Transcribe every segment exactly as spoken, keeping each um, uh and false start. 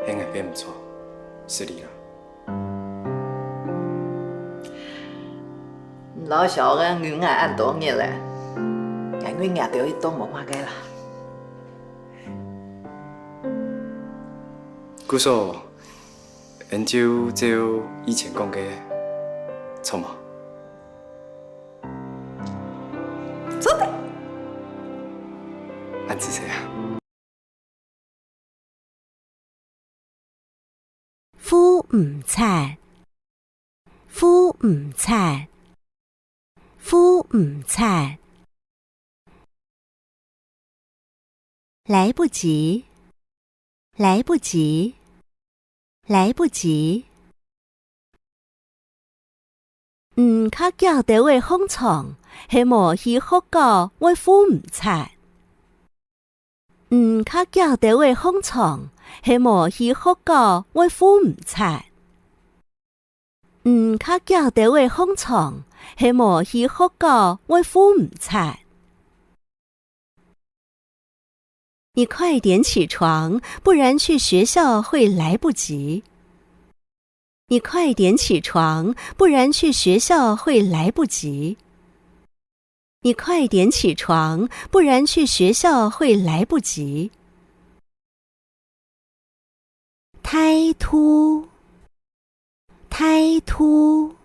係𠊎个毋著，失禮啦。你摎小恩忍𠊎恁多日了，𠊎忍若兜都無麼个啦。故所，恩就照以前講个，著無？ 做得。恁仔細啊！赴毋掣，赴毋掣，赴毋掣。來不及，來不及，來不及。 你較遽兜仔䟘床，係無去學校會赴毋掣。你較遽兜仔䟘床，係無去學校會赴毋掣。你較遽兜仔䟘床，係無去學校會赴毋掣。 你快點起床，不然去學校會來不及。你快點起床，不然去學校會來不及。你快點起床，不然去學校會來不及。 態度，態度，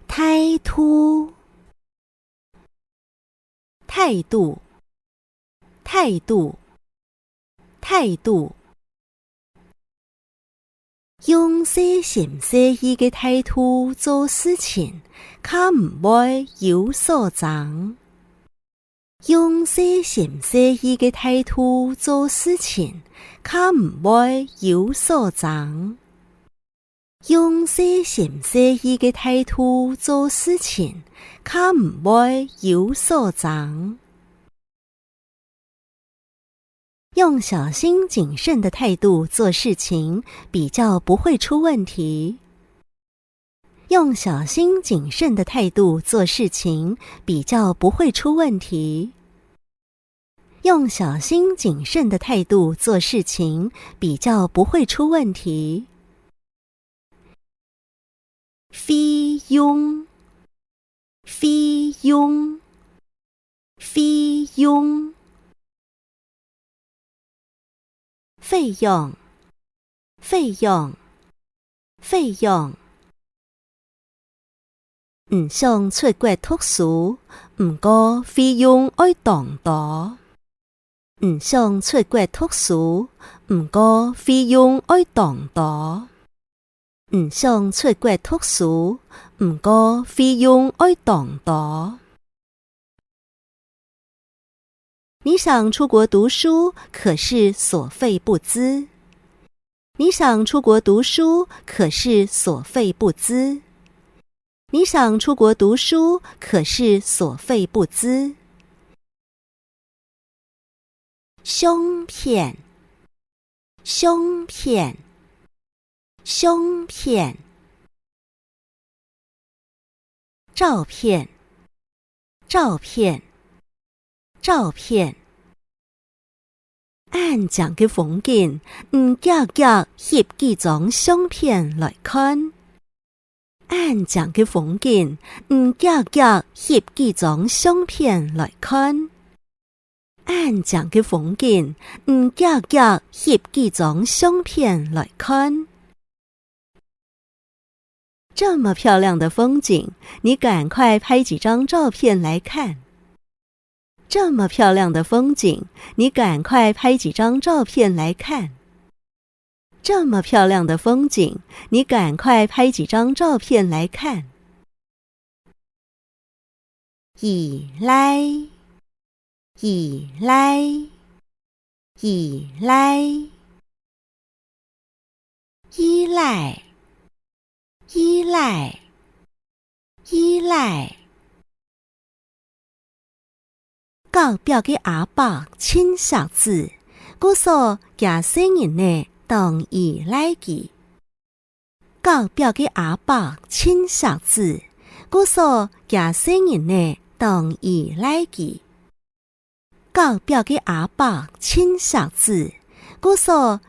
態度。態度，態度，態度。用細心細意个態度做事情，較毋會有所爭。 用細心細意个態度做事情，較毋會有所爭。用細心細意个態度做事情，較毋會有所爭。用小心謹慎的態度做事情，比較不會出問題。 用小心謹慎的態度做事情，比較不會出問題。用小心謹慎的態度做事情，比較不會出問題。費用，費用，費用。 費用，費用，費用。你想出國讀書，毋過費用愛當多。你想出國讀書，毋過費用愛當多。 你想出國讀書，毋過費用愛當多。你想出國讀書，可是所費不貲。你想出國讀書，可是所費不貲。你想出國讀書，可是所費不貲。 相片，相片，相片。照片，照片，照片。恁靚个風景，你遽遽翕幾張相片來看。 恁靚个風景，你遽遽翕幾張相片來看。恁靚个風景，你遽遽翕幾張相片來看。這麼漂亮的風景，你趕快拍幾張照片來看。 這麼漂亮的風景，你趕快拍幾張照片來看。這麼漂亮的風景，你趕快拍幾張照片來看。依賴，依賴，依賴。 依賴，依賴，依賴。隔壁个阿伯盡惜子，故所厥細人仔當依賴佢。隔壁个阿伯盡惜子，故所厥細人仔當依賴佢。 隔壁个阿伯盡惜子，故所